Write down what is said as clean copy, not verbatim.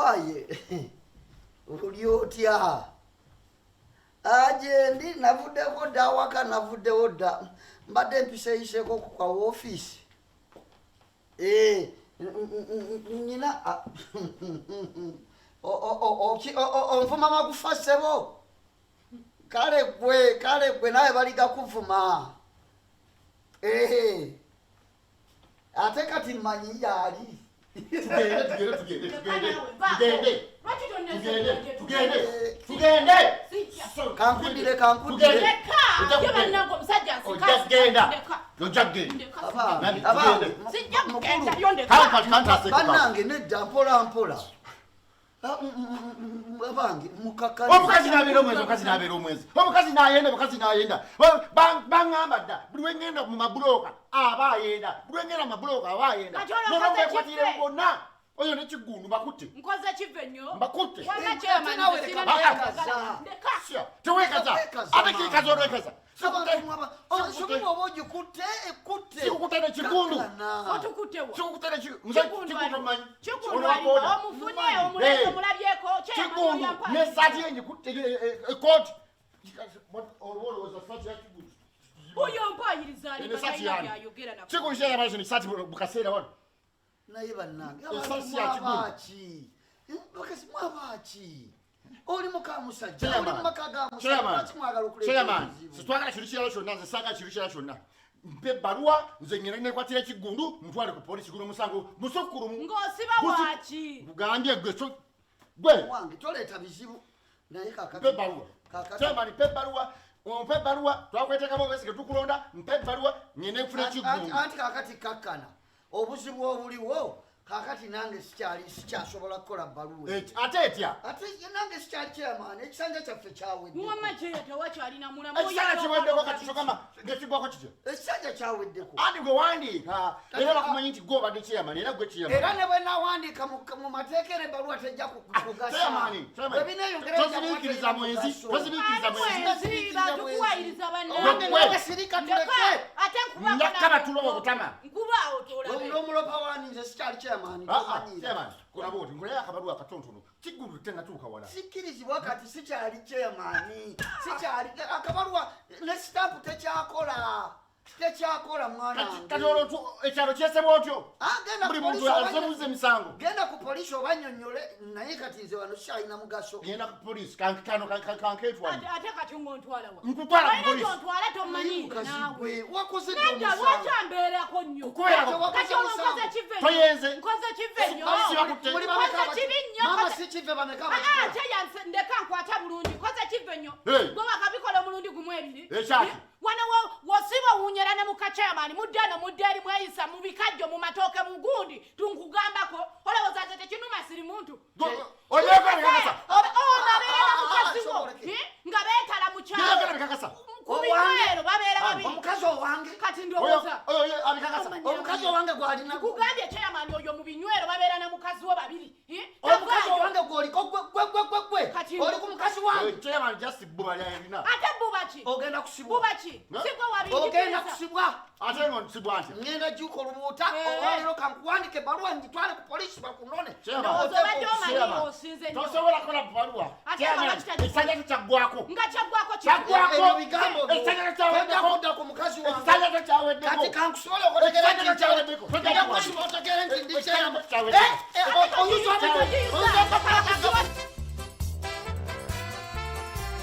Owaye, oli otya? Gyendi, navuddeko dda awaka, navuddewo dda, mbadde mpiseeyiseeko ku kwa woofiisi. Eh, nyina onvuma magufa ssebo. Kale gwe, kale gwe nawe baliga kuvuma. Eh, ate kati mmanyi yaali. Tugende, tugende, tugende, tugende, tugende, tugende, tugende, tugende. Kankudire, kankudire. Ojja kugenda, ojja kugenda. Abange, abange, mukulu, bannange, nedda, mpola mpola. Ah, abange, mukakane. Omukazi n'abeera omwenzi, omukazi n'abeera omwenzi, omukazi n'ayenda, omukazi n'ayenda. Baŋŋamba dda, buli lwe ŋŋenda mu mabulooka aba ayenda, buli lwe ŋŋenda mu mabulooka aba ayenda. Kati olwo Nolwo nkoze mbekwatire kife. bonna, oyo ne Kiggundu mbakutte. Nkoze kive nnyo. Mbakutte. Wamma Eh, chairman, ate naawe nze sirina leka byayagala. kwekaza. Ndeka. Sya, teweekaza. Teweekaza, Ate maama. kiikaza olwekaza. Abantu ensobi bw'oba ogikutte, ekutte. Sikukutte ne Kiggundu. Kakkana. Otukuttewa. Sikukutte ne nze Kiggundu Kiggundu ali- omumanyi. Kiggundu Ono wa ali- boda. omufunye, Mumanyi. omulenzi Eh. omulabyeko, chairman Kiggundu oyo ampaye. n'essaati ye ngikutte, ekooti. Oba olowooza saati ya Kiggundu. Oyo mpayiriza ali Eno essaati talina yange. byayogera nako. Kiggundu kyeyambala kino esaati mu kaseera wano. Naye bannange, Essasi abantu ya Kiggundu. mwabaaki? Eh, bakazi mwabaaki? Oli muka musajja, oli Chairman. mu maka ga musajja, Chairman. lwaki mwagala okuleeta Chairman, ebizibu? sitwagala kintu kirala kyonna, nze saagala kintu kirala kyonna. Mpe ebbaluwa, nze ngenda nekwatira Ekiggundu, mutwale ku polisi, guno omusango musukkulumu. Ng'osiba waaki? Nkugambye gwe, gwe. Wange, toleeta bizibu, naye kakati Mpe ebbaluwa. Kakati Chairman, mpe ebbaluwa, ompe ebbaluwa, twakweteekamu obwesige, tukulonda, mpe ebbaluwa ngende nfune Ekiggundu. Anti kakati kakkana, obuzibu obuliwo kakati nange sikyali, sikyasobola kukola bbaluwa. Ate etya? Ate nange sikyali chairman, ekisanja kyaffe kyaweddeko. Wamma kyeyo tewakyalina mulamu. Ekisanja kiweddeko kati, kyogamba ngekigwako kityo? Ekisanja kyaweddeko. Anti gwe wandiika era bakumanyi nti gwe obadde chairman, era gwe chairman. Era ne bwe nawandiika mu mateeka, era ebbaluwa tejja kugasa. Chairman, chairman, Bwe bineeyongera ejja kuba tozibiikiriza terina mwenzi, mugaso. tozibiikiriza mwenzi. Mwenzi, batukuwayiriza bannange. Owange, Gwe. nawe sirika, Ndeka, tuleke. ate nkubako Ndakaba tuloba obutama. Nkubaawo tolabe. N'omulopa wani, nze sikyali chairman. Ah, ah, tomanyiira. Chairman, kola bw'oti, nkolayo akabaluwa akatonotono. Kiggundu tennatuuka wala. Sikkirizibwa, kati sikyali chairman, sikyali. Akabaluwa ne sitampu tekyakola, tekyakola, mwana Kati wange. olwo ekyalo kyesebwa otyo? Ah, genda ku Buli poliisi muntu azebuuza emisango. Genda ku poliisi obanyonyole, naye kati nze wano sikyalina mugaso. Genda ku poliisi, kano kanketwali. Ate kati ng'ontwala wa? Nkutwala ku Olina poliisi. gy'ontwala tomanyi Mukazi naawe. gwe, wakoze dda Nedda, omusango. lwaki ambeerako nnyo? Kubeerako. Wakoze Kati olwo musango. nkoze kive nnyo. Toyenze. Nkoze kive nnyo. Sibakutte. Muli bameka Nkoze kibi nnyo. Maama, nkoze si kive, bameka Ah, abakikola? ate yanse ndeka nkwata bulungi, nkoze kive nnyo. Hey. Gwe wakabikola omulundi gumu, ebiri. Ekyaki? Wano wosiba owunyera ne muka chairman, mudde eno, mudde eri, mweyisa mu bikajjo, mu matooke, mu gundi, tunkugambako olowooza nze tekinuma, siri muntu. Oyogera bikakasa. Ono abeera na Ah, ah, mukazi wo, soboleke. eh, nga beetala mu Yogera kyalo bikakasa. ku binywero babeera babiri. Omukazi owange. Kati Oyo ndowooza oyo abikakasa. Omukazi owange gwalina. Nkugambye chairman, oyo mu binywero babeera na mukazi wo babiri, eh? Omukazi Tavaayo. owange gwoliko, gwe gwe gwe gwe gwe. Kati Oli ku mukazi wange. Chairman, just bbuba lyalina. Ate buba ki? Ogenda kusibwa. Buba ki? No. Sigwe Ogenda wabinjigiriza. kusibwa. Ate ngo nsibwa ntya? Ngenda juuka olubuuta. Eh. Olwaleero kankuwandika ebbaluwa ngitwale ku poliisi bakunone. Chairman. Ndowooza obadde omanyi Chairman, osinze nnyo. tosobola kukola bbaluwa. Ate Chairman, nga lwaki tagikola? ekisanja kyo kyaggwako. Nga kyaggwako ki? Kyaggwako. Ebyo bigambo byo. Ekisanja kyo Tojja kyaweddeko. kudda ku mukazi wange. Ekisanja kyo kyaweddeko. Kati kankusibole okotegere Ekisanja nti kyo kyaweddeko. Ojja kusiba otegere nti ndi Ekisanja chairman. kyo kyaweddeko. Eh, eh, oyinza Oyinza oyinza okukola.